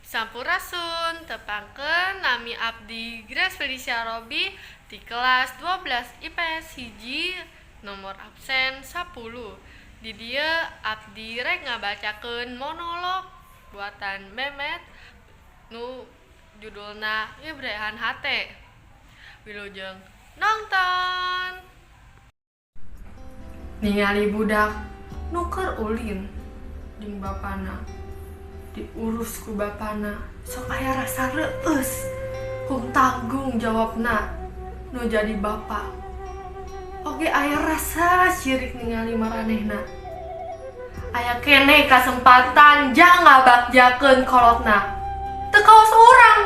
Sampurasun, tepangkeun nami abdi Grace Felicia Robi di kelas 12 IPS 1 nomor absen 10. Di dieu abdi rek ngabacakeun monolog buatan Memet nu judulna Ngebrehan Hate. Wilujeng nonton. Ningali budak nu keur ulin jeung bapana, diurus ku bapana, sok aya rasa reueus ku tanggung jawabna nu jadi bapa. Oge aya rasa sirik ningali maranehna. Aya keneh kasempatan jang ngabakjakeun kolotna. Teu kawas urang.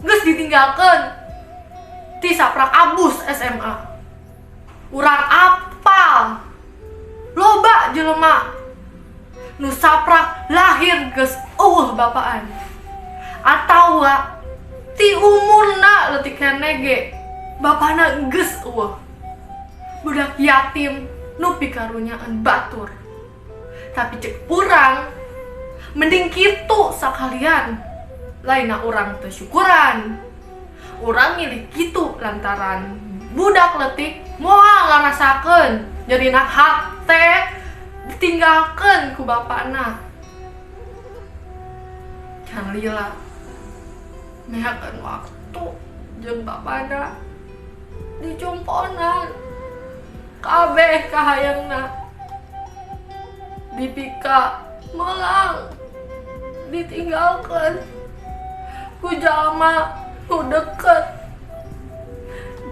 Geus ditinggalkeun ti saprak abus SMA. Urang apal loba jelema nu saprak lahir geus euweuh bapaan, atawa ti umurna leutik keneh ge bapana geus euweuh, budak yatim nu pikarunyaan batur. Tapi cek urang mending kitu sakalian. Lainna urang teu syukuran, urang milih kitu lantaran budak leutik moal ngarasakeun nyerina hate ditinggalkeun ku bapana. Can lila mehakeun waktu jeung bapana, dicumponan kabeh kahayangna, dipika melang, ditinggalkeun ku jalma nu deket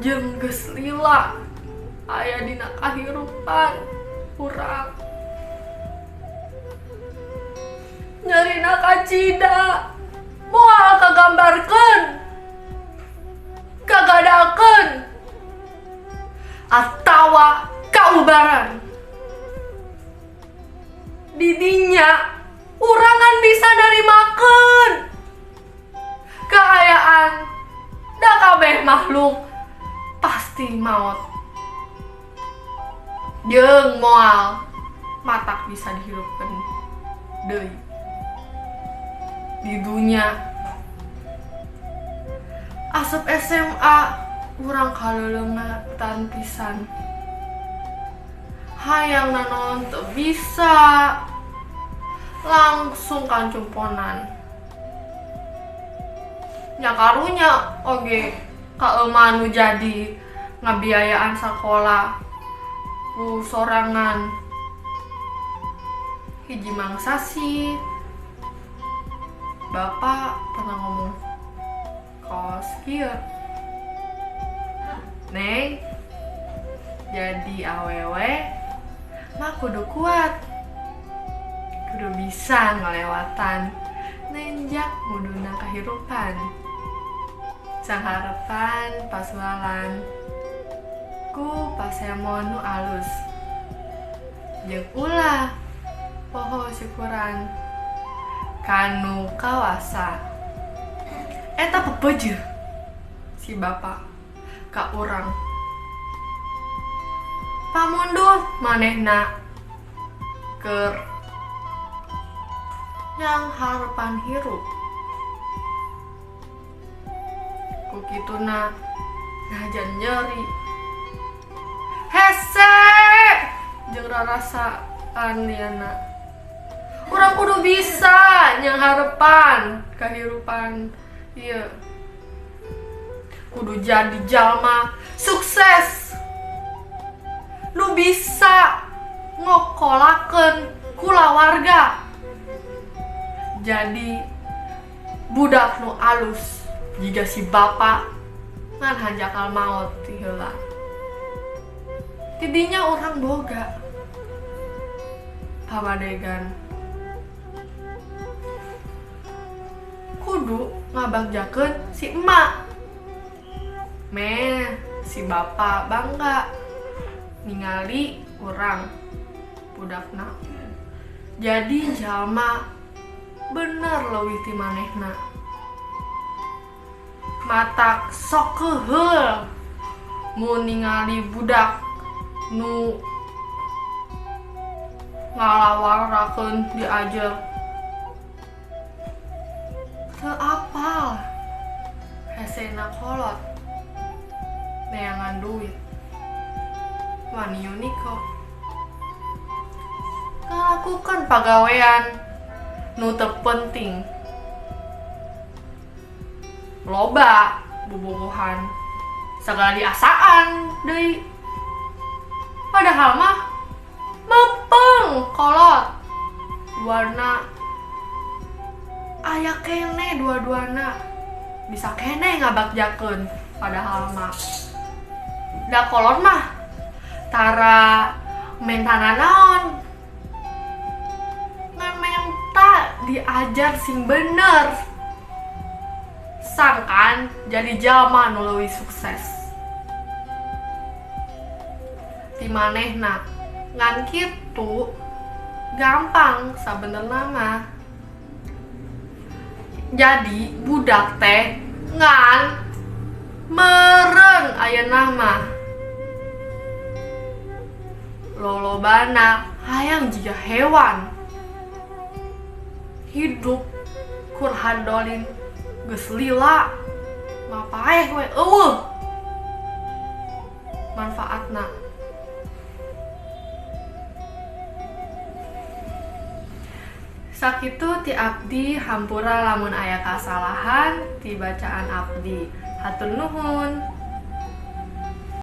jeung geus lila aya dina kahirupan urang. Nyerina kacida moal kagambarkeun, kagadakeun, atawa kaubaran. Didinya urangan bisa narimakeun kaayaan da kabeh makhluk pasti maot jeung moal matak bisa dihirupkeun deui di dunya. Asup SMA urang kaleuleungatan pisan, hayang nanaon teu bisa, langsung kancumponan. Nya karunya oge ka emak nu jadi ngabiayaan sakola ku sorangan. Hiji mangsa sih bapak pernah ngomong kos kieu, "Neng, jadi awewe mah kudu kuat, kudu bisa ngelewatan nenjak muduna kahirupan, sangharepan pasualan ku pasemon nu alus, jeung ulah poho syukuran kanu kawasa." Eta pepeje si bapak ka urang. Pamunduh manehna keur yang harapan hirup. Ku kituna najan nyeri hese jeung rarasaan liana, urang kudu bisa yang harapan kehidupan ieu, kudu jadi jalma sukses nu bisa ngokolakeun kulawarga, jadi budak nu alus jiga si bapak ngan hanjakal maot ti heula. Tidinya urang boga pamadegan kudu ngabagjakeun si emak meh si bapak bangga ningali urang budakna jadi jalma bener leuwih ti manehna. Matak sok keuheul mun ningali budak nu ngalawarakeun diajar. Teu apal hesena kolot neangan duit wani Uniko ngalakukan pagawean nu teu penting loba bobogohan sagala diasaan deui padahal mah mempeng kolot warna aya kene dua-duana bisa kene ngabakjakeun padahal mah da kolot mah tara mentana naon ngan menta diajar sing bener sangkan jadi jalma nu leuwih sukses ti manehna ngan kitu gampang sabenerna mah. Jadi budak teh ngan meren ayeuna mah lolobana hayang jiga hewan hidup kur handolin geus lila mapaeh we eueuh manfaatna. Sakitu ti abdi hampura lamun aya kasalahan ti bacaan abdi. Hatur nuhun.